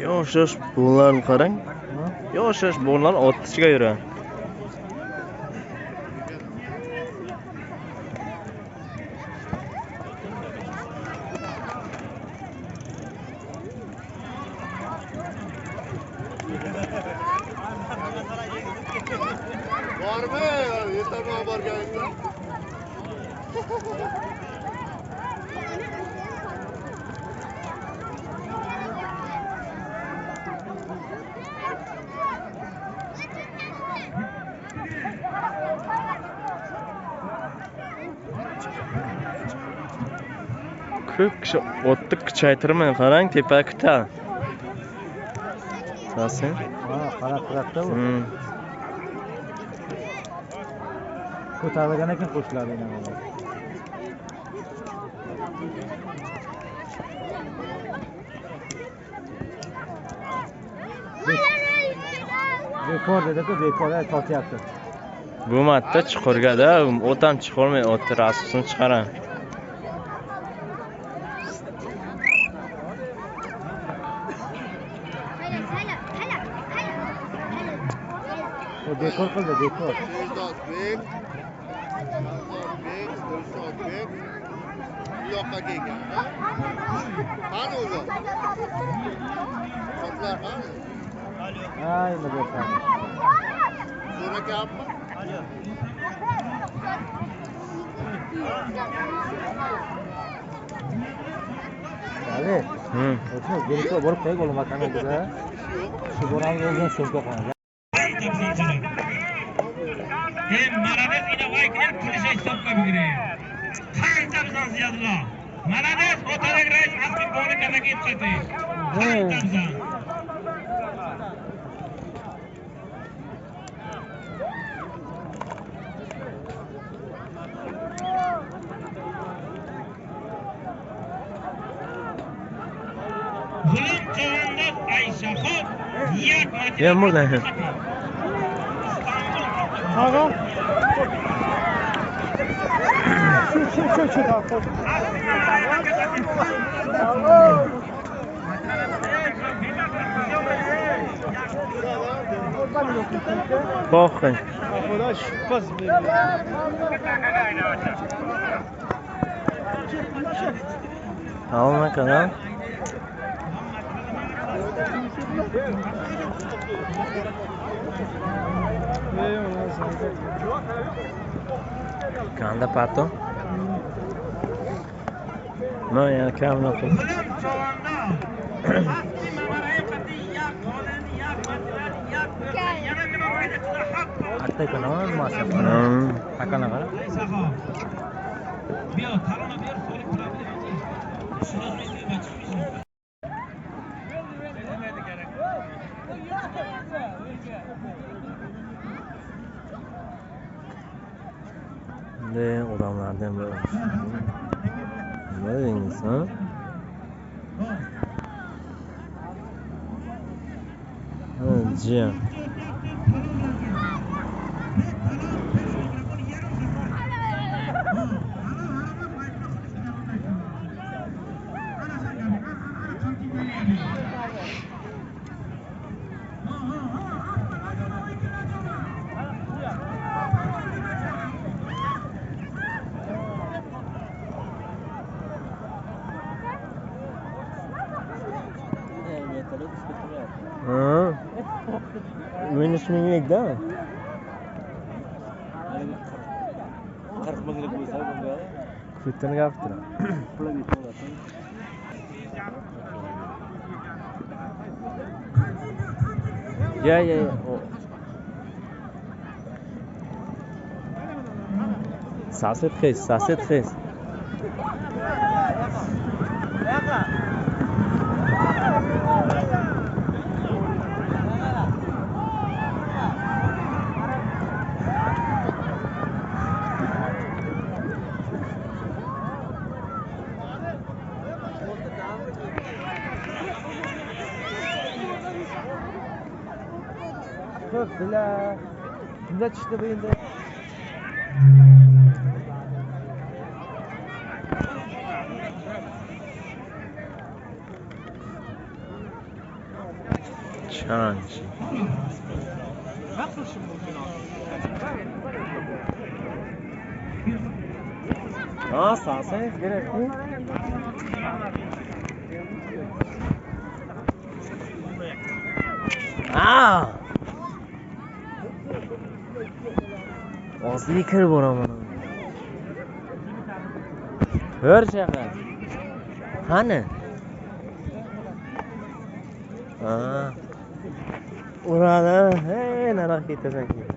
Yosh-yosh bolalarni qarang. Yosh-yosh bolalar ot ichiga yuradi. Bormi? Yetarman borganingda. Ko'p kishi otni kuchaytirmang, qarang, tepaga kutadi. Sen? Ha, qarab turadi-da u. Ko'tarilgandan keyin qo'shiladi yana. Bekor dedi-ku, bekor tortyapti. Bu marta chuqurga-da, o't ham chiqolmay, otni rasmini chiqaradi. O dekor qildi, dekor. Sherzodbek, Sherzodbek, Dilshodbek bu yoqqa kelgan. Qani o'zi? Otlar qani? Ha, endi bo'ladi. So'rakapmi? Ali. O'sha gelib borib qo'yib o'lim akani o'g'ida. Shu boramiz o'zini so'mka qo'yadi. Молодец, ина вайкнер пулиша hisobga бигирем. Қанта бизан Зиядулло. Молодец, Отарак раис асби боли кардаги қати. Қанта бизан. G'ulom chavandoz Ayshaxon як marta. Ya murda. Ağam. Şu Bakın. Tamam kanal. Kanda pato? No, yana kamroq. Katta kanal masa. Takana qara. Ne odamlardan böyle. Ne dediniz ha? Jiyan. Ha? Minus minglik da? 40 minglik bo'lsa bunga. Ko'tini gapirdi. Ya ya ya. Сосед хес, сосед хес. Ko'pdilar. Kimda tushdi bu endi? Chanchi. Ha, sasayız gerekli. Aa! Og'ziga kirib boraman. Bir chaqa. Qani? Ha. Uradi, hey, nariroq ketasan keyin.